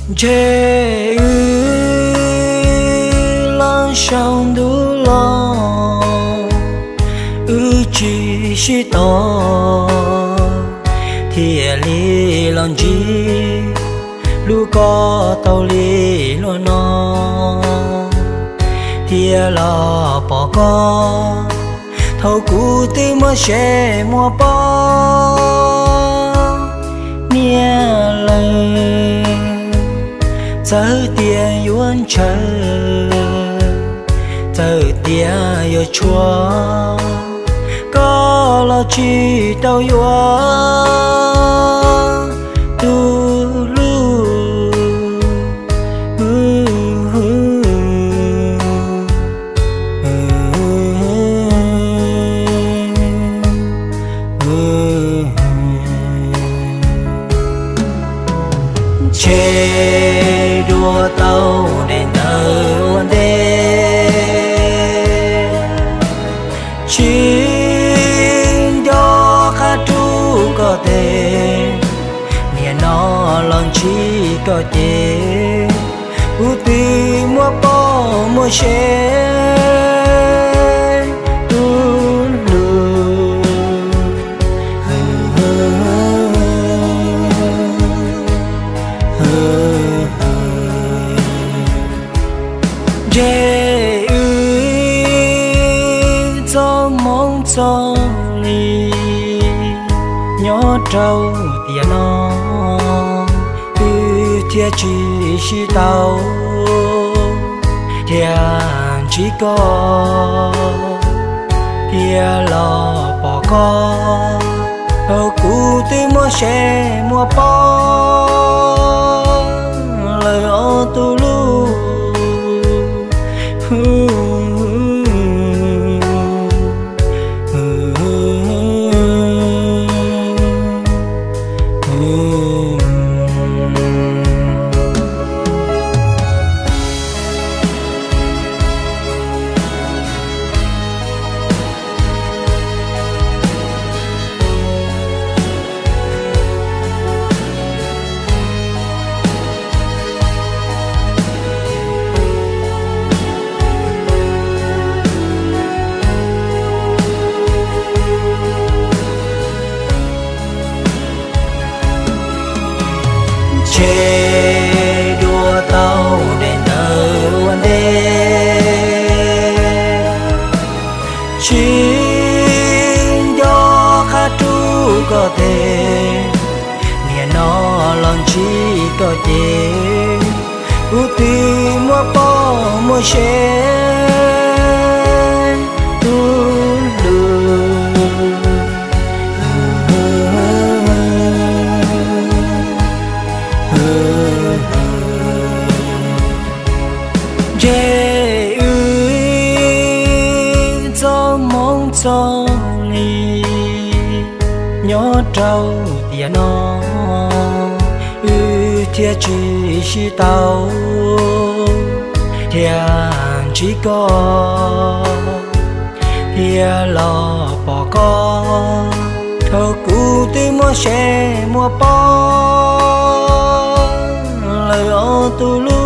Ntshe wb los saum ntuj los, wb tsis sib tau, thiaj li los ntsib hlub koj tau li luag no, thiaj los pom koj thaum kuv twb muaj sev muaj pob niam lawm. Txawm tias yuav ntshaw, txawm tias yuav tshuav, koj los tsis tau yuav tus hlub. Ntshe dua tau daim ntawv ua ntej, tsis nco qab rub koj tes, nim no los ntsib koj ces kuv twb muaj poj muaj sev tus hlub. Ntshe wb txoj hmoov txoj hli nyob rau tiam no, wb thiaj tsis sib tau, thiaj ntsib koj, thiaj los pom koj thaum kuv twb muaj sev muaj pob lawm os tus hlub. Ntshe dua tau daim ntawv ua ntej, tsis nco qab rub koj tes, nim no los ntsib koj ces kuv twb muaj poj muaj sev tus hlub. Ntshe wb txoj hmoov txoj hli nyob rau tiam no, wb thiaj tsis sib tau, thiaj ntsib koj, thiaj los pom koj thaum kuv twb muaj sev muaj pob lawm os tus hlub.